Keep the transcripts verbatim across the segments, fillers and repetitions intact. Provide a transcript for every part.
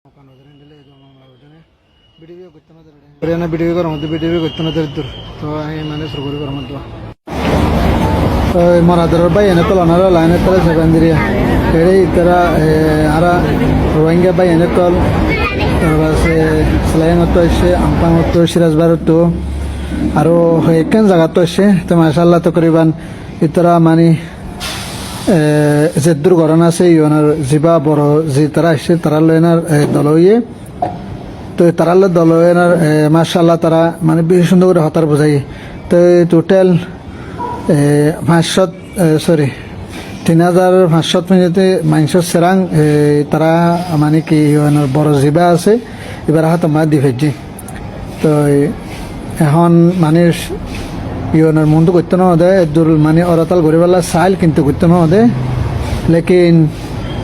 Bidibí goittó no der, bidibí goittó no der dur. Toi añí mane cúru gorí gorómot dua. Toi mor adoror báiyain ókkol, onorá lain ókkol saiban diriya. Ere ítara, e, añára Rohingya báiyain ókkol, tar bade Silaiyang ottú aiccé, Ampang ottú, Siras Bar ottú, aró hoekkán zaga ottú aiccé. Toi macállah, tokriban ítara mani, e, zeddúr gorón asé, iyánor zibá boro, zi tará aiccé, tará loi enar, e, dol óiye. Toi tará loi dol óiye enar, e, macállah, tará mani beci cúndor gorí hotá buzáiye. Toi total, e, fañs cót, e, sorry, tin házar fañs cót foijjonto maincór serang, e, tará mani ki iyánor boro zibá asé, ibár hátot mani di faijjé. Toi ehón mani iyánor muúntu goittó no de, eddur mani óratal goríbolla sail kintu goittó no de. Lekin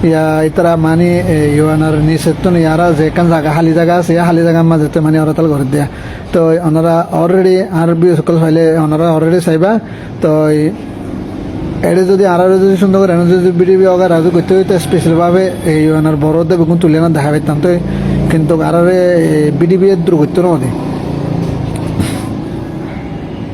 ya ítara mani, e, iyánor nisottún iyára ze ekkán zaga, háli zaga asé, háli zagar mazé toi mani óratal gorí diya. Toi onorá already añár views ókkol faile onorá already saiba. Toi ere zodi añára zodi cúndor gorí, ere zodi bidibí ógara zodi goittó óito, special bábe e iyánor boro de beggún tulí enar dahái faittám. Toi kintu añára, e, bidibí eddur goittó no de.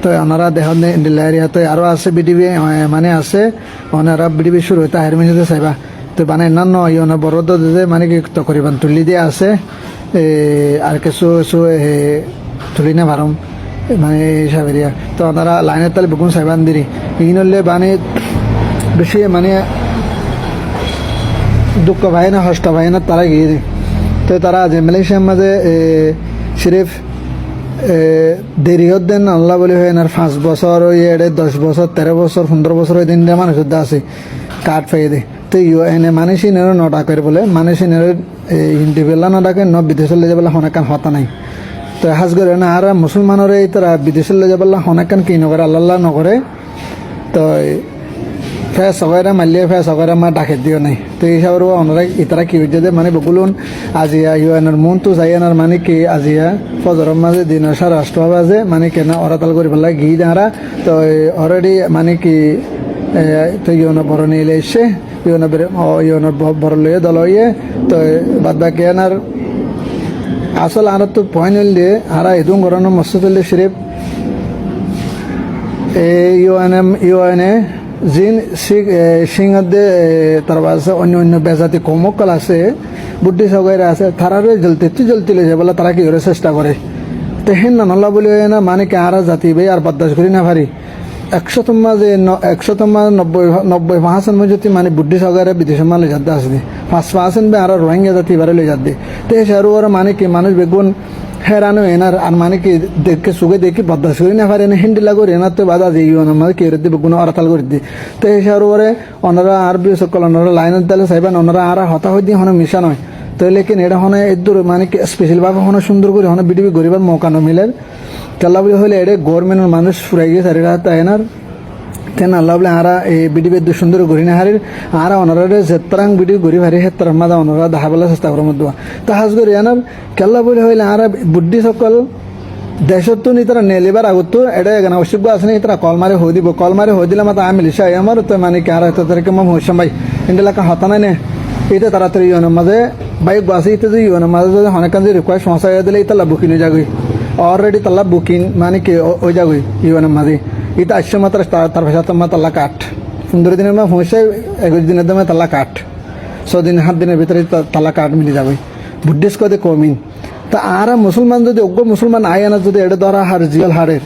Toi onorá dehón de endilla area toi aró asé bidibí, e, mani asé, onorá bidibí cúru óite ahér maincót saiba. Toi bana enná no, iyánor boro de de mani ki tokriban tulí diya asé, e, ar kessú, kessú, e, tulí no farom, e, mani hísabe diya. Toi onorá lain ókkol beggún saiban diri. Iín óile mani beci mani dukko faiye na, hosto faiye na, tará giyé de. Toi tará aijja Malaysiar mazé, e, sirif, e, deri ódde na, Allah buli hoi enar fañs bosór óiye, ere doc bosór, teró bosór, fundoro bosór óiye de, India manúic ódde asé, card faiye de. Te U N e manúic ínore no dhaker bóle, manúic ínore, e, India bóla no dhake, no bidecót loi zaibolla honó ekkán hotá nai. Te hás gorí na añára musolmanore ítara bidecót loi zaibolla honó ekkán ki no gore, Allah Allah no gore. Te fes ogoira maille, fes ogoira ma dhake diyo nai. Te hísabe onorá ítara ki hoijjé de, mani beggún aijja U N or muúntu zai enar mani ki aijja fozoror mazé dinor sáre añctá bazé, mani ki na óratal goríbolla giyí de añára. Te already mani ki, e, te U N or boro niyeli aiccé. U N or boro, o, U N or bo-, boro loiye dol óiye, toi bad baki enar asól añárattú point óilde, añára edún gorónor moksód óilde sirif, e, U N M, U N e, zin Sik, e, Singh ódde, e, tar bade oinno oinno bezati koum ókkol asé, Buddhist ogaira asé, tarare zoldittú zoldi loi zaibolla tara ki goré, cesta goré. Te hénna nolla buli óiye na, mani ki añára zati bái ar bordac gorí no fari. Ekcót or mazé no-, ekcót or mazé nobboi, nobboi percent mazé zodi mani Buddhist ogaira bidecót loi zadde asé de. Fañs percent be añára Rohingya zati ibáre loi zadde. Te hísabe uore mani ki manúic beggún héran ói enar, ar mani ki deke suge deki bordac gorí no fari enar héndilla gorí enar toi bad aijja U N or mazé ki gorí de beggún óratal gorí de. Te hísabe uore onorá añár views ókkol onorá lain ot dile saiban, onorá añára hotá hoidde honó misá no. Toi lekin ere honó eddur mani ki special bábe honó cúndor gorí honó bidibí goríbar mouka no miler. Kiyólla buli hoilé ere government or manúic furai giyé sari rata enar. Te hénna buli añára e bidibí eddur cúndor gorí no farir. Añára onoráre zettarang bidibí gorí fari hettarang mazé onoráre daháibolla cesta gorómot dua. Te hás gorí enar kiyólla buli hoilé añára Buddhist ókkol decóttun ítara nelibar agottú ere egana occúk asé né ítara kol mari hoi dibo. Kol mari hoi dile mata añí Malaysia aiyum ar toi mani ki añára eto tarike ma foñsam bái. Endilla ekkán hotá nai né. Ite taratari U N or mazé bái uggwá asé, ite zodi U N or mazé zodi honó ekkán zodi request foóñsai dile ítalla booking ói zagói. Already talla booking mani ki ó-, ói zagói U N or mazé. Ite aiccé matro tar, tar faiccé matro talla card. Fundoro dinor mazé foóñsai, ekuic dinor mazé talla card. Só din, hát dinor bútore ta-, talla card mili zagói. Buddhist hoó de koum ín. Te añára musolman zodi, uggwá musolman aiyana zodi ere dóra har, ziyól harer,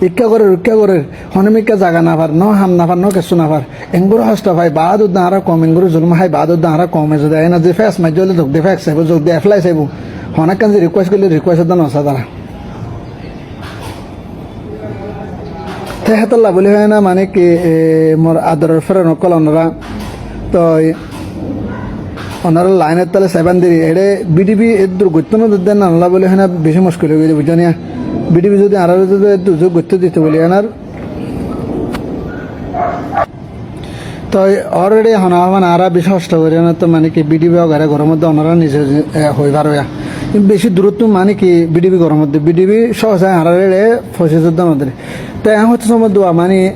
ikká gorer, ukká gorer, honó mikká zaga no far, no ham no far, no kessú no far. Engori hosto fai, baádur de añára koum, engori zulum hái, baádur de añára koume zodi aiyana zodi fes maijjé óile zodi fes saibo, zodi apply saibo, honó ekkán zodi request goille request edde no sa tara. Te hétolla buli hoó na, mani ki, e, mor adoror friend ókkol onorá, toi onorá lain ot dile saiban diri, ere bidibí eddur goittó no dedde na, onolla buli hoó na, beci muckil ói giyé de, buijjó niya? Bidibí zodi añára zodi eddur zodi goittó dito buli enar, toi already ehón añára beci hosto gorí, enar to mani ki bidibí ogaira gorómot de onorá nize, e, hoi faro ya. Beci durottú mani ki bidibí gorómot de, bidibí sóhoj añára ere fosis edde no der. Te ehón hoito somot dua mani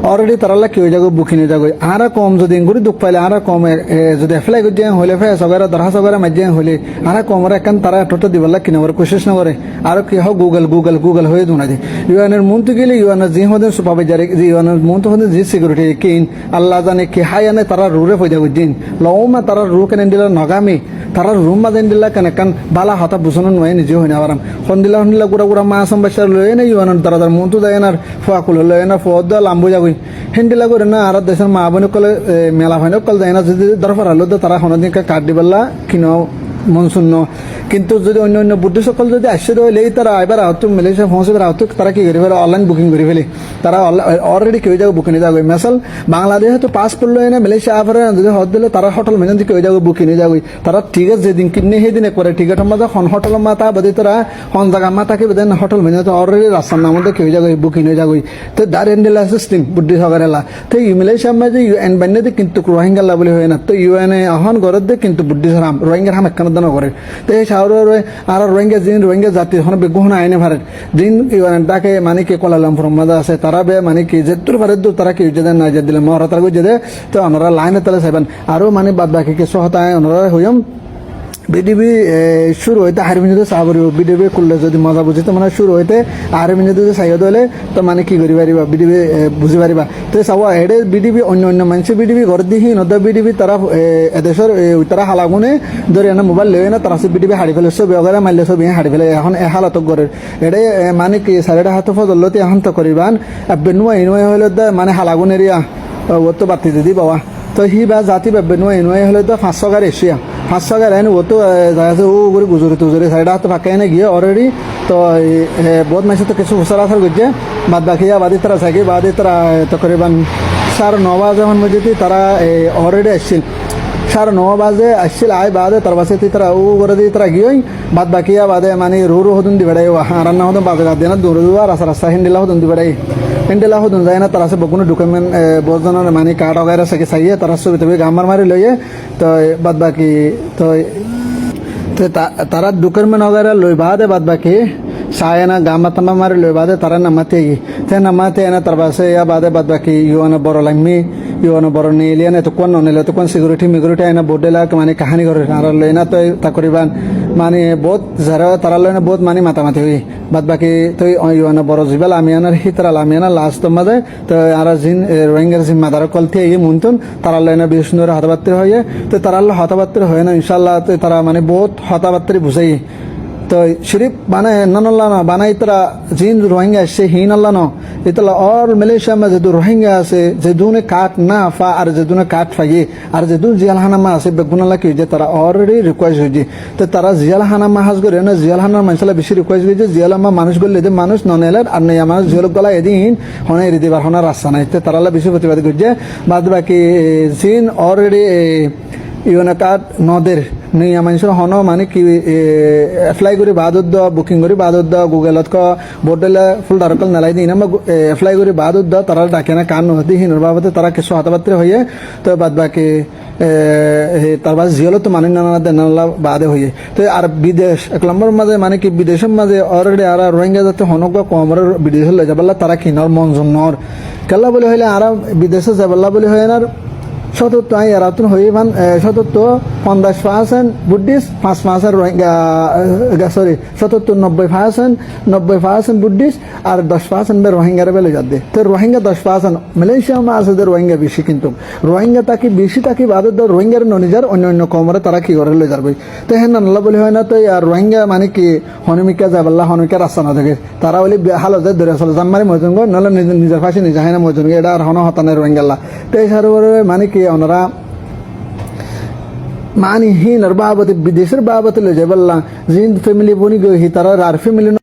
Already tarálla ki ói zagói, booking ói zagói. Añára koum zodi engori duk faile, añára koum e, e, zodi apply goijjé hoile, fes wagera, dorhas wagera maijjé hoile, añára koumoré ekkán tará ettótto dibolla ki no gore, kucíc no gore. Aró ki hoó, Google, Google, Google hoiyé dunai de. U N or muntu gile, U N or zin hoóde supervisor, zin U N or muntu hoóde zin security, kin Allah zane ki háiya ne tarár ruure foida goijjé. Louma tarár ruu kene endilla no game, tarár ruur mazé endilla kene ekkán bála hotá buzóno nuaiyé, nize hoi no faram. Hondilla hondilla gura gura masom bacca loiyé ne U N or dorodar muntu zai enar fua kule loiyé ne fua uddá lambu zagói. Héndilla gorí na añárar decór maa boin ókkole, e, mela fain ókkol zai na zodi dorfar óile uddá tará honodin ekka card dibolla ki no monsur no. Kintu zodi oinno oinno Buddhist ókkol zodi aiccé de óile, tará aibar agottú, Malaysia foóñsibar agottú tará ki gorí fele, online booking gorí fele. Tará al-, already ki ói zagói, booking ói zagói. Mesal, Bangladecóttu passport loi ene Malaysia aá fore, zodi hoódde óile tarár hotel mainnán di ki ói zagói, booking ói zagói. Tarár ticket zedin kinne, hédin ekbare ticket or mazé hon hotel or mazé táibo de tará, hon zagar mazé tákibo de, hotel mainnán already rastar namot de ki ói zagói, booking ói zagói. Te dar endilla system, Buddhist ókkolor la. Te Malaysia mazé U N bainne de kintu Rohingyar la buli hoó na. Te U N e ehón gorer de kintu Buddhist or ham, Rohingyar ham ekkán uddá no gorer. Te hé saurore añára Rohingya zin, Rohingya zati hono beggún hono aine farer. Zin U N or dhake mani ki Kuala Lumpur or mazé asé, tará be mani ki zeddur fare eddur tará ki goijjé de, na zedilla mohra tará goijjé de, te onora line ot tale saiban. Aró mani bad baki kessú hotá añí onorare hoiyum. Video, e, cúru óite ahér foijjonto saá foribo. Video kulle zodi moza buzito mone cúru óite ahér foijjonto zodi saiyó de óile, to mani ki gorí fariba, video, e, buzí fariba. Te sawa, eçé video, oinno oinno maincé video gorédde híin, uddá video tará, e, edecór, e, uitará halagune dóri ene mobile loi ene tará se video haçi fele, sóbi wagera maille sóbi haçi fele, ehón e halot gorer. Eçé, e, mani ki sairé dháke fozol lóti ehón tokoriban ebbe nuai nuai hoile uddá mani halagun eriya, e, uottú batti didi bawa. To híba zati ebbe nuai nuai hoile uddá fañs só gari aiccé. Fañs só gari ene uottú, e, zai asé, u gori guzori tuzori sairé dháke fakka ene giyé already. To, e, e, bout maincé to kessú fusar asar goijjé. Bad baki ya bade tará saigi, bade tará, e, tokoriban sáre no baze hon moijjé tará, e, already aiccíl. Sáre no baze aiccíl, ai bade tará base tará u gori di tará giyói. Bad baki ya bade mani ruru hodún di beçai wa, añárar na hodún baze gade na duru duru rasta rasta héndilla hodún di beçai. Héndilla hodún zai na tará se beggúne document, e, bout zonor mani card wagera seki saiye, tará sóbi tobi gambar mari loiye, to, e, bad baki, to, e, te ta-, tará document wagera loi bade bad baki, sai na gambar tambar mari loi bade tará namati aigi. Te namati ene tará base ya bade bad baki U N boro laimmi, U N boro neiliyane etukkun no neile etukkun security migurity ene bodde lak mani kahani gorer añárar loi na to takriban mani bout zara tarár loi na bout mani matamati óiye. Bad baki to U N boro ziba lamiyanar hítara lamiyanar last or mazé to añárar zin, e, Rohingyar zimmadar ókkol tiye muntun tarár loi na beci cúndor hotá battá hoiye. To tarár loi hotá battá hoiye na, inshallah, to tará mani bout hotá battá buzaiye. To sirif bana ennanolla no, bana ítara zin Rohingya aiccé hínolla no. Ítara all Malaysia mazé zedún Rohingya asé, zedúne card no fa ar zedúne card faiyé, ar zedún ziyal hána mazé asé, beggúnolla ki óiye, tará already request óiye. Te tará ziyal hána mazé hás gorí na, ziyal hánar maincólla beci request goijjé, ziyal mazé manúic goille de manúic no neler, ar neiya manúic ziyal gola edin hone eri dibar hone rasta nai. Te tarálla beci fotibad goijjé. Bad baki, e, zin already, e, U N card no der. Neiya maincór hono mani ki, e, apply gorí baade uddá, booking gorí baade uddá, Google ot ko bout dóilla folder ókkol nelai de, ine ma gu-, e, apply gorí baade uddá, tará dhaki ene card no de, hínor babote tará kessú hotá battá hoiye, to bad baki, e, e, tará bade ziyal ottu mani nana de nana baade hoiye. To ar bidec, ek lombor mazé mani ki bidecor mazé already añára Rohingya zati hono uggwá koumoré bidecot loi zaibolla tará ki nor monzur nor. Kiyólla buli hoile añára bidecot zaibolla buli hoile añárar Cótottu añí erattún hoiyí fan, e, cótottu fonzac percent Buddhist, fañs percent Rohingya, e, sorry, cótottu nobboi percent, nobboi percent Buddhist, ar doc percent be Rohingyaré be loi zadde. Te Rohingya doc percent, Malaysia ma asé de Rohingya beci kintu. Rohingya táki beci táki bade de Rohingyaré no nizar, oinno oinno koumoré tará ki goré loi zargoi. Te hénna nolla buli hoi na, te ar Rohingya mane ki Honimikká zaibolla honimikká rasta no táke. Tará óile bi-, halot zai dóri asóle zam mari moizongói, noóile niz-, nizor fáci nize hái na moizongói, eçé ar honó hotá nai Rohingyalla. Te hísabe mane ki onora mani hínor babote, bidecor babote loi zaibolla, zin family boni goi, hítara ar family no